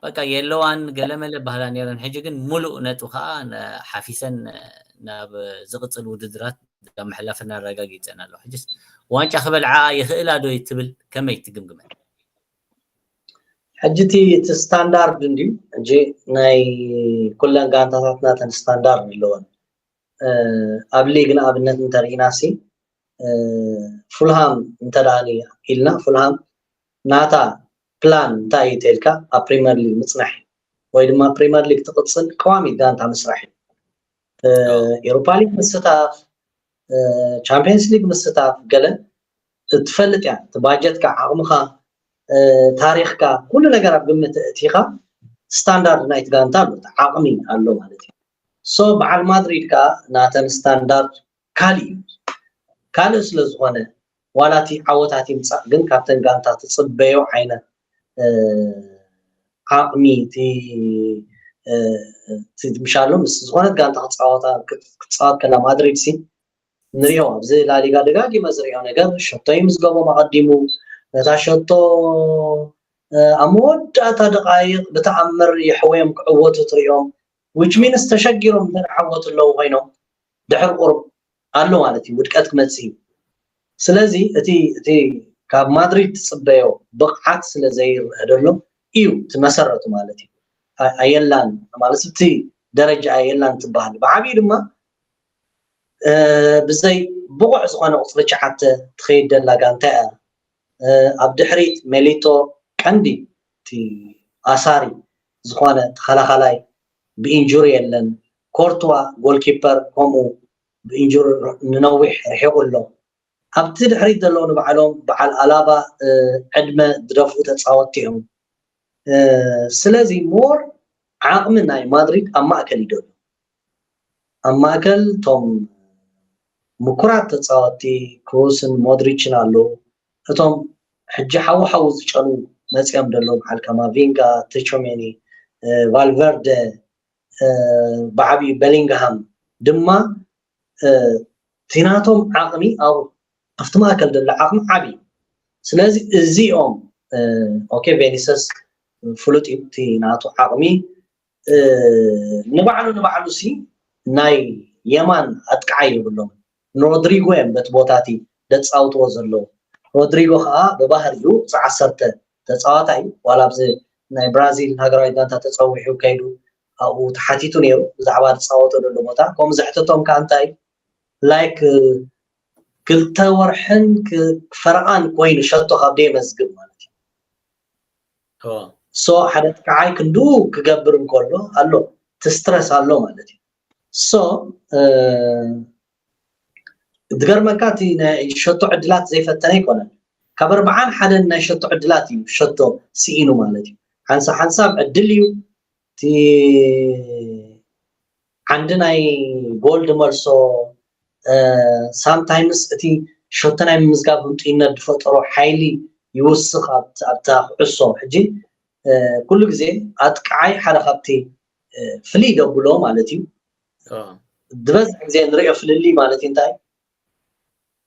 በቃ የለዋን ገለመለ ባህላ ነይረን። ሕጂ ግን ሙሉእ ነጥቢ ከዓ ሓፊሰን ናብ ዝቕፅል ውድድራት ምሕላፈን ኣረጋጊፀን ኣለዋ። ሕጂስ ዋንጫ ክበልዓ ይኽእላ ዶ ትብል? ከመይ ትግምግመን? ሕጂ እቲ ስታንዳርድ እንድዩ። ሕጂ ናይ ኩለን ጋንታታት ናተን ስታንዳርድ ኣለወን። ኣብ ሊግ ንኣብነት እንተርኢና ሲ ፉልሃም እንተደኣ ኢልና ፉልሃም ናታ ፕላን እንታይ እዩ ተልካ ኣብ ፕሪመር ሊግ ምፅናሕ ወይ ድማ ፕሪመር ሊግ ትቕፅል ቀዋሚት ጋንታ ምስራሕ እዩ። ኤሮፓ ሊግ ምስታፍ፣ ቻምፒየንስ ሊግ ምስታፍ ገለ ትፈልጥ እያ። እቲ ባጀትካ፣ ዓቕምኻ፣ ታሪኽካ፣ ኩሉ ነገር ኣብ ግምት እቲኻ ስታንዳርድ ናይቲ ጋንታ ኣሎ፣ ዓቕሚ ኣሎ ማለት እዩ። ሶ በዓል ማድሪድ ከዓ ናተን ስታንዳርድ ካልእ እዩ። ካልእ ስለ ዝኾነ ዋላ እቲ ዓወታት ይምፃእ ግን ካብተን ጋንታ ትፅበዮ ዓይነት ዓቕሚ እቲ ምሻሉ ምስ ዝኾነት ጋንታ ክትፃወት ከላ ማድሪድ ሲ ንሪኦ ኣብዚ ላሊጋ ደጋጊመ ዝሪኦ ነገር ሸቶ ይምዝገቦም ኣቐዲሙ ነታ ሸቶ ኣብ መወዳእታ ደቃይቕ ብተኣምር የሕወዮም ክዕወቱ ትሪኦም which means ተሸጊሮም እንተዓወቱ ኣለዉ ኮይኖም ድሕር ቁርብ ኣሎ ማለት እዩ ውድቀት ክመፅእ እዩ። ስለዚ እቲ እቲ ካብ ማድሪድ ትፅበዮ ብቕዓት ስለ ዘይረአ ዘሎ እዩ እቲ መሰረቱ ማለት እዩ። ኣየላን ማለት እቲ ደረጃ ኣየላን ትበሃል ብዓብዩ ድማ ብዘይ ብቑዕ ዝኾነ ቁፅሪ ትሽዓተ ትኸይድ ደላ ጋንታ እያ። ኣብ ድሕሪት ሜሊቶ ቀንዲ እቲ ኣሳሪ ዝኾነ ተኸላኻላይ ብኢንጁሪ የለን። ኮርትዋ ጎልኪፐር ከምኡ ብኢንጁሪ ንነዊሕ ርሒቑ ኣሎ። ኣብቲ ድሕሪት ዘለዉ ንባዕሎም በዓል ኣላባ ዕድመ ዝደፍኡ ተፃወትቲ እዮም። ስለዚ ሞር ዓቕሚ ናይ ማድሪድ ኣብ ማእከል ይደሉ። ኣብ ማእከል እቶም ምኩራት ተፃወትቲ ክሩስን ሞድሪችን ኣለዉ። እቶም ሕጂ ሓዊ ሓዊ ዝጨኑ መፂኦም ዘለዉ በዓል ካማቪንጋ፣ ተቾሜኒ፣ ቫልቨርደ፣ ብዓብዩ በሊንግሃም ድማ እቲ ናቶም ዓቕሚ ኣብቲ ማእከል ዘሎ ዓቕሚ ዓብዩ። ስለዚ እዚኦም ኦኬ ቬኒሰስ ፍሉጥ እዩ እቲ ናቱ ዓቕሚ ንባዕሉ ንባዕሉ ሲ ናይ የማን ኣጥቃዓይ የብሎም ንሮድሪጎ እዮም በቲ ቦታ እቲ ዘጻውትዎ ዘለዉ ሮድሪጎ ከዓ ብባህሪኡ ቁፅሪ ዓሰርተ ተፃዋታይ እዩ ዋላ ኣብዚ ናይ ብራዚል ሃገራዊ ጋንታ ተፀዊሑ ከይዱ ኣብኡ ተሓቲቱ ነይሩ ብዛዕባ ዝፃወተሉ ቦታ ከምኡ ዘሕተቶም ከዓ እንታይ ላይክ ክልተ ወርሕን ፈረቓን ኮይኑ ሸቶ ካብ ደየመዝግብ ማለት እዩ ሶ ሓደ ጥቃዓይ ክንድኡ ክገብር እንከሎ ኣሎ ትስትረስ ኣሎ ማለት እዩ። ሶ ዝገርመካ እቲ ናይ ሸቶ ዕድላት ዘይፈተነ ኣይኮነን። ካብ ኣርባዓን ሓደን ናይ ሸቶ ዕድላት እዩ ሸቶ ስኢኑ ማለት እዩ። ሓንሳ ሓንሳብ ዕድል እዩ። እቲ ዓንዲ ናይ ጎል ድመልሶ ሳምታይምስ እቲ ሸቶ ናይ ምምዝጋብ ህንጡይነት ዝፈጠሮ ሓይሊ ይውስኽ ኣብታ ኩዕሶ። ሕጂ ኩሉ ግዜ ኣጥቃዓይ ሓደ ካብቲ ፍልይ ደብሎ ማለት እዩ። ዝበዝሕ ግዜ ንሪኦ ፍልልይ ማለት እዩ እንታይ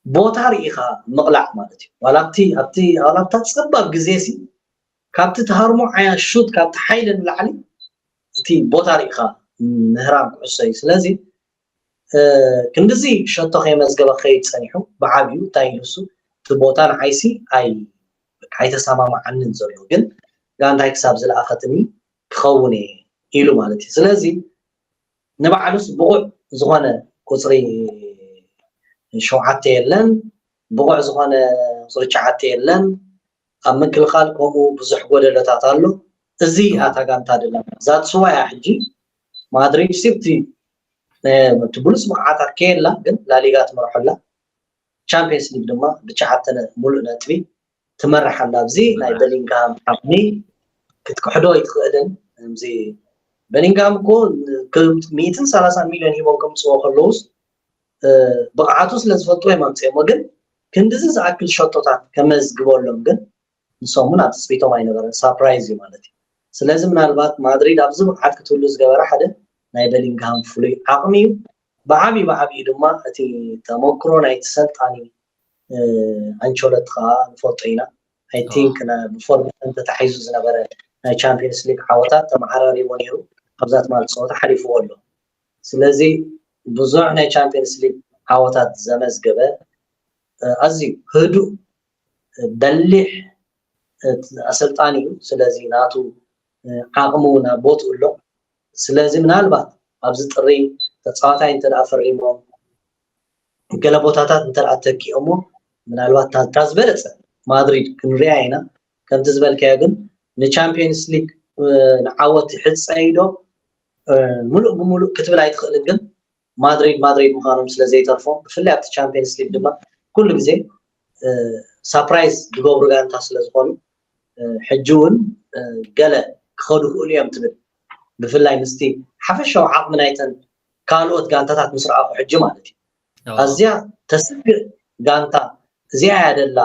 ቦታ ርኢኻ ምቕላዕ ማለት እዩ። ዋላ ኣብቲ ኣብቲ ዋላ ኣብታ ጸባብ ግዜ ሲ ካብቲ ተሃርሞ ዓያ ሹት ካብቲ ሓይሊ ንላዕሊ እቲ ቦታ ርኢኻ ምህራም ኩዕሶ እዩ። ስለዚ ክንድዚ ሸቶ ከየመዝገበ ክኸይድ ጸኒሑ ብዓብዩ እንታይ ኢሉ እሱ እቲ ቦታ ንዓይሲ ኣይ ኣይተሰማማዓንን ዘሎ ግን ጋንታይ ክሳብ ዝለኣኸትኒ ክኸውን እየ ኢሉ ማለት እዩ። ስለዚ ንባዕሉስ ብቑዕ ዝኾነ ቁፅሪ ሸውዓተ የለን፣ ብቑዕ ዝኾነ ቁፅሪ ትሽዓተ የለን። ኣብ ምክልኻል ከምኡ ብዙሕ ጎደሎታት ኣሎ። እዚ ኣታ ጋንታ ደላ ዛትስዋያ ሕጂ ማድሪድ ሲብቲ እቲ ብሉፅ ብቕዓታ ከየላ ግን ላሊጋ ትመርሖላ ቻምፒየንስ ሊግ ድማ ብትሽዓተ ሙሉእ ነጥቢ ትመርሕ ኣላ። ኣብዚ ናይ በሊንግሃም ዓቕሚ ክትክሕዶ ኣይትኽእልን። እዚ በሊንግሃም እኮ ሚእትን ሰላሳን ሚልዮን ሂቦም ከምፅዎ ከለውስ ብቕዓቱ ስለ ዝፈልጥዎ እዮም ኣምፅኦሞ። ግን ክንድዚ ዝኣክል ሸቶታት ከመዝግበሎም ግን ንሶም እውን ኣብ ትፅቢቶም ኣይነበረን። ሳፕራይዝ እዩ ማለት እዩ። ስለዚ ምናልባት ማድሪድ ኣብዚ ብቕዓት ክትህሉ ዝገበረ ሓደ ናይ በሊንግሃም ፍሉይ ዓቕሚ እዩ። ብዓብዩ ብዓብዩ ድማ እቲ ተመክሮ ናይቲ ሰልጣኒ ኣንቸሎቲ ከዓ ንፈልጦ ኢና። ኣይ ቲንክ ብፎርም ተታሒዙ ዝነበረ ናይ ቻምፒየንስ ሊግ ዓወታት ተመዓራሪቦ ነይሩ። ኣብዛ ትማሊ ፀወታ ሓሊፍዎ ኣሎ። ስለዚ ብዙሕ ናይ ቻምፒየንስ ሊግ ዓወታት ዘመዝገበ ኣዝዩ ህዱእ በሊሕ ኣሰልጣኒ እዩ። ስለዚ ናቱ ዓቕሙ ናብ ቦትኡ ኣሎ። ስለዚ ምናልባት ኣብዚ ጥሪ ተፃዋታይ እንተ ደኣ ፈሪሞም ገለ ቦታታት እንተ ደኣ ተኪኦሞ ምናልባት እታ ዝበለፀ ማድሪድ ክንሪኣ ኢና። ከምቲ ዝበልካዮ ግን ንቻምፒየንስ ሊግ ንዓወት ይሕፀይ ዶ ሙሉእ ብሙሉእ ክትብል ኣይትኽእልን። ግን ማድሪድ ማድሪድ ምዃኖም ስለ ዘይተርፎም ብፍላይ ኣብቲ ቻምፒየንስ ሊግ ድማ ኩሉ ግዜ ሳፕራይዝ ዝገብሩ ጋንታ ስለ ዝኾኑ ሕጂ እውን ገለ ክኸዱ ክእሉ እዮም ትብል። ብፍላይ ምስቲ ሓፈሻዊ ዓቕሚ ናይተን ካልኦት ጋንታታት ምስ ረኣኹ ሕጂ ማለት እዩ። ኣዝያ ተስግእ ጋንታ እዚኣ እያ ደላ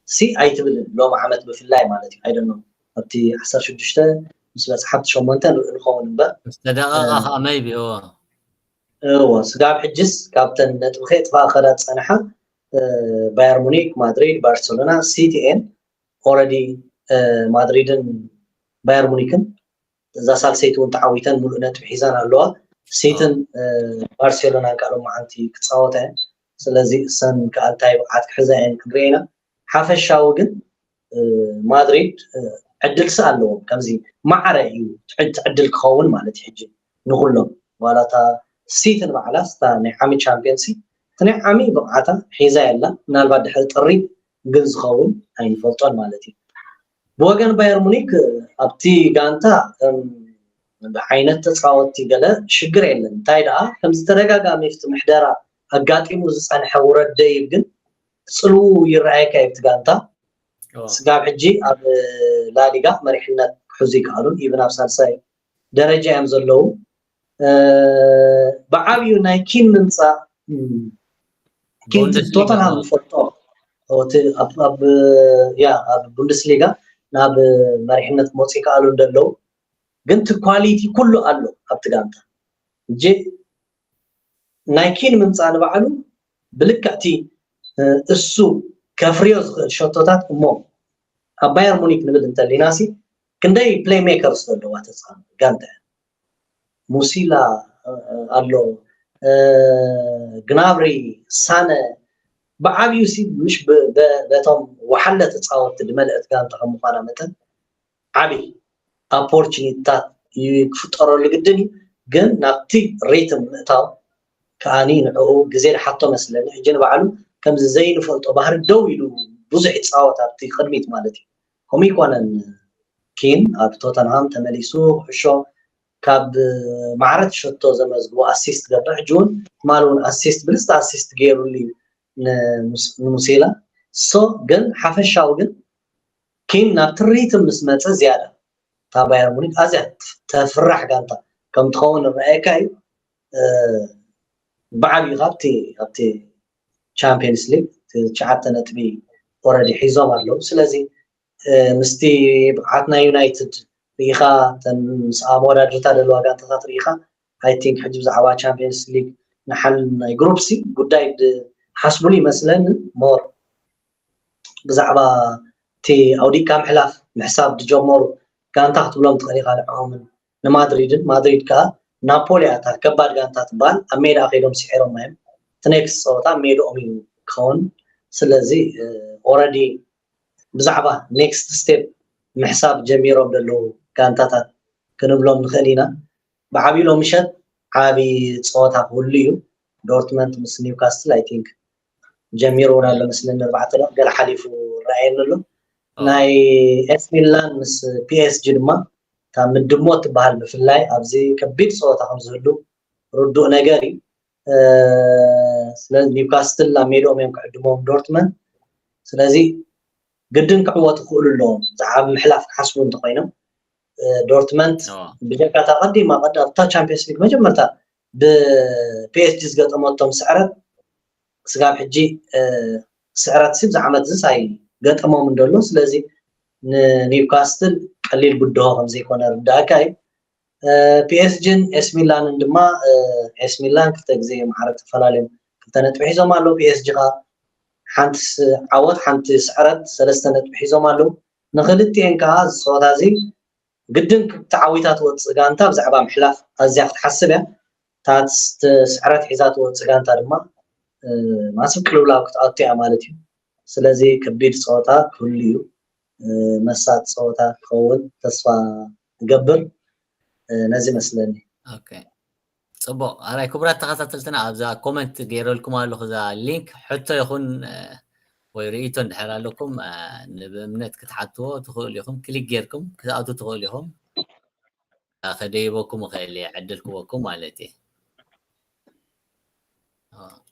ሲ ኣይትብልን። ሎም ዓመት ብፍላይ ማለት እዩ። ኣይደኖ ኣብቲ ዓሰርተ ሽዱሽተ ምስ በፅሓ ኣብቲ ሸሞንተ ንርኢ ንኸውን እምበር ዝተደቐቐ ከዓ መይቢ እዎ እዎ ስጋብ ሕጅስ ካብተን ነጥቢ ከየጥፋ ከዳ ዝፀንሓ ባየር ሙኒክ፣ ማድሪድ፣ ባርሴሎና፣ ሲቲ ኤን ኦረዲ ማድሪድን ባየር ሙኒክን እዛ ሳልሰይቲ እውን ተዓዊተን ሙሉእ ነጥቢ ሒዘን ኣለዋ። ሲቲን ባርሴሎናን ከዓ ሎማዓንቲ ክፃወታ እየን። ስለዚ እሰን ከዓ እንታይ ብቕዓት ክሕዛ እየን ክንሪአ ኢና። ሓፈሻዊ ግን ማድሪድ ዕድልሲ ኣለዎም። ከምዚ ማዕረ እዩ እቲ ዕድል ክኸውን ማለት እዩ። ሕጂ ንኩሎም ዋላ እታ ሲቲ ንባዕላ ስታ ናይ ዓሚ ቻምፒየንሲ እቲ ናይ ዓሚ ብቕዓታ ሒዛ የላ። ምናልባት ድሕሪ ጥሪ ግን ዝኸውን ኣይንፈልጦን ማለት እዩ። ብወገን ባየር ሙኒክ ኣብቲ ጋንታ ዓይነት ተፃወትቲ ገለ ሽግር የለን። እንታይ ደኣ ከምዚ ተደጋጋሚ ፍቲ ምሕደራ ኣጋጢሙ ዝፀንሐ ውረድ ደይብ ግን ፅልው ይረኣየካ እዩ። እቲ ጋንታ ስጋብ ሕጂ ኣብ ላሊጋ መሪሕነት ክሕዙ ይከኣሉን ኢብን ኣብ ሳልሳይ ደረጃ እዮም ዘለዉ። ብዓብዩ ናይ ኪን ምምፃእ ኪን ቶተንሃም ንፈልጦ ያ ኣብ ቡንደስሊጋ ናብ መሪሕነት ክመፁ ይከኣሉ እንደለዉ ግን እቲ ኳሊቲ ኩሉ ኣሎ ኣብቲ ጋንታ እጂ ናይ ኪን ምምፃእ ንባዕሉ ብልክዕቲ እሱ ከፍርዮ ዝኽእል ሸቶታት እሞ ኣብ ባየር ሙኒክ ንብል እንተሊና ሲ ክንደይ ፕሌይ ሜከርስ ዘለዋ ተፃወቲ ጋንታ ሙሲላ ኣሎ ግናብሪ ሳነ ብዓብዩ ሲ ምሽ በቶም ወሓለ ተፃወቲ ድመልአት ጋንታ ከም ምኳና መጠን ዓብይ ኣፖርቹኒቲታት ክፍጠረሉ ግድን እዩ። ግን ናብቲ ሪትም ምእታው ከዓኒ ንዕኡ ግዜ ዝሓቶ መስለኒ። ሕጂ ንባዕሉ ከምዚ ዘይንፈልጦ ባህሪ ደው ኢሉ ብዙሕ ይፃወት ኣብቲ ቅድሚት ማለት እዩ። ከምኡ ይኮነን ኪን ኣብ ቶተንሃም ተመሊሱ ኩዕሾ ካብ ማዕረ ትሸቶ ዘመዝግቦ ኣሲስት ገብር ሕጂ እውን ትማሊ እውን ኣሲስት ብልፅቲ ኣሲስት ገይሩሉ እዩ ንሙሴላ። ሶ ግን ሓፈሻዊ ግን ኪን ናብ ትርኢት ምስ መፀ ዝያዳ እታ ባየር ሙኒክ ኣዝያ ተፍራሕ ጋንታ ከም ትኸውን ንረኣየካ እዩ። ብዓብዩ ካብቲ ኣብቲ ቻምፒየንስ ሊግ ትሽዓተ ነጥቢ ኦረዲ ሒዞም ኣለዉ። ስለዚ ምስቲ ብቕዓት ናይ ዩናይትድ ርኢኻ ምስ ኣመወዳድርታ ዘለዋ ጋንታታት ርኢኻ ኣይ ቲንክ ሕጂ ብዛዕባ ቻምፒየንስ ሊግ ንሓል ናይ ግሩፕ ሲ ጉዳይ ሓስቡሉ ይመስለኒ ሞር ብዛዕባ እቲ ኣውዲቅካ ምሕላፍ ምሕሳብ ዝጀመሩ ጋንታ ክትብሎም ትኽእል ኢኻ ንዕኦምን ንማድሪድን ማድሪድ ከዓ ናፖሊ ኣታ ከባድ ጋንታ ትበሃል ኣብ ሜዳ ከይዶም ስዒሮም እዮም እቲ ኔክስት ፀወታ ሜድኦም እዩ ክኸውን ስለዚ ኦረዲ ብዛዕባ ኔክስት ስቴፕ ምሕሳብ ጀሚሮም ዘለዉ ጋንታታት ክንብሎም ንኽእል ኢና ብዓብዩ ሎምሸት ዓብዪ ፀወታ ክህሉ እዩ ዶርትመንት ምስ ኒውካስትል ኣይ ቲንክ ጀሚሩ እውን ኣሎ መስለኒ ኣርባዕተ ደቂቕ ገለ ሓሊፉ ረኣየኒ ኣሎ ናይ ኤስ ሚላን ምስ ፒኤስጂ ድማ እታ ምድሞ ትበሃል ብፍላይ ኣብዚ ከቢድ ፀወታ ከም ዝህሉ ርዱእ ነገር እዩ ስለዚ ኒውካስትል ኣብ ሜድኦም እዮም ክዕድሞም ዶርትመንት ስለዚ ግድን ክዕወቱ ክኽእሉ ኣለዎም ዝዓብ ምሕላፍ ክሓስቡ እንተኮይኖም ዶርትመንት ብጀካታ ቀዲማ ቀዳምታ ቻምፒየንስ ሊግ መጀመርታ ብፒኤስጂ ዝገጠመቶም ስዕረት ስጋብ ሕጂ ስዕረት ሲ ብዛ ዓመት ዝስ ኣይገጠሞም እንደሎ ስለዚ ንኒውካስትል ቀሊል ጉድሆ ከም ዘይኮነ ርዳእካ እዩ ፒኤስጂን ኤስ ሚላንን ድማ ኤስ ሚላን ክልተ ግዜ ማዕረ ተፈላለዮም ክልተ ነጥቢ ሒዞም ኣለዉ ፒኤስጂ ከዓ ሓንቲ ዓወት ሓንቲ ስዕረት ሰለስተ ነጥቢ ሒዞም ኣለዉ ንክልቲኤን ከዓ ዝፀወታ እዚ ግድን ተዓዊታ ትወፅእ ጋንታ ብዛዕባ ምሕላፍ ኣዝያ ክትሓስብ እያ እታ ስዕረት ሒዛ ትወፅእ ጋንታ ድማ ማስብ ቅልውላው ክትኣቱ እያ ማለት እዩ ስለዚ ከቢድ ፀወታ ክህሉ እዩ መሳጥ ፀወታ ክኸውን ተስፋ እገብር ነዚ መስለኒ ፅቡቅ ኣራይ ክቡራት ተኸታተልትና ኣብዛ ኮመንት ገይረልኩም ኣለኹ እዛ ሊንክ ሕቶ ይኹን ወይ ርእቶ እንድሕር ኣለኩም ንብእምነት ክትሓትዎ ትኽእሉ ኢኹም ክሊክ ጌርኩም ክትኣቱ ትኽእሉ ኢኹም ከደይበኩም እኽእል እየ ዕድል ክበኩም ማለት እየ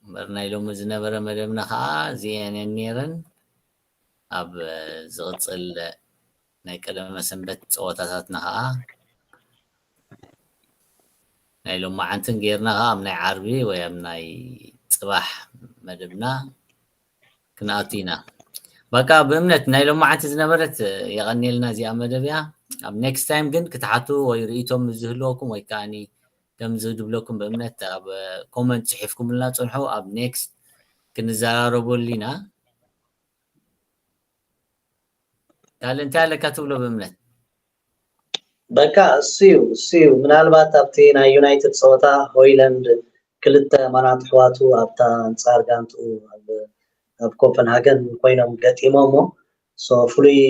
እምበር ናይ ሎሚ ዝነበረ መደብና ከዓ እዚአን ነይረን ኣብ ዝቕፅል ናይ ቀደመ ሰንበት ፀወታታትና ከዓ ናይ ሎማዓንትን ጌርና ከዓ ኣብ ናይ ዓርቢ ወይ ኣብ ናይ ፅባሕ መደብና ክንኣቱ ኢና በቃ ብእምነት ናይ ሎማዓንቲ ዝነበረት የቐኒልና እዚኣ መደብ እያ ኣብ ኔክስት ታይም ግን ክትሓቱ ወይ ርእቶም ዝህልወኩም ወይ ከዓ ከም ዝድብለኩም ብእምነት ኣብ ኮመንት ፅሒፍኩምልና ፅንሑ ኣብ ኔክስት ክንዘራረበሉ ኢና ካልእ እንታይ ኣለካ ትብሎ ብእምነት በቃ እሱ እዩ እሱ እዩ ምናልባት ኣብቲ ናይ ዩናይትድ ፀወታ ሆይላንድ ክልተ መናት ኣሕዋቱ ኣብታ ኣንፃር ጋንትኡ ኣብ ኮፐንሃገን ኮይኖም ገጢሞሞ ፍሉይ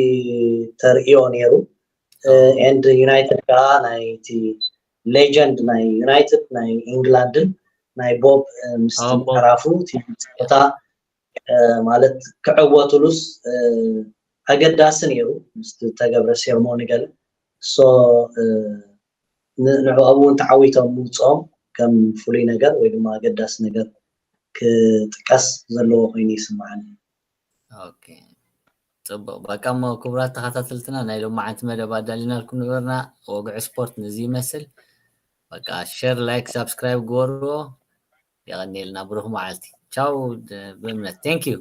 ተርእዮ ነይሩ ኤንድ ዩናይትድ ከዓ ናይቲ ሌጀንድ ናይ ዩናይትድ ናይ ኢንግላንድን ናይ ቦብ ምስ ምዕራፉ እቲ ፀወታ ማለት ክዕወትሉስ ኣገዳሲ ነይሩ ምስ ተገብረ ሴርሞኒ ገለ ንዕኦም እውን ተዓዊቶም ምውፅኦም ከም ፍሉይ ነገር ወይ ድማ ኣገዳሲ ነገር ክጥቀስ ዘለዎ ኮይኑ ይስምዓኒ ፅቡቅ በቃ እሞ ክቡራት ተኸታተልትና ናይ ሎማዓንቲ መደብ ኣዳሊናልኩም ነበርና ወግዒ ስፖርት ነዚ ይመስል በቃ ሸር ላይክ ሳብስክራይብ ግበርዎ የቐኒልና ብሩክ መዓልቲ ቻው ብእምነት thank you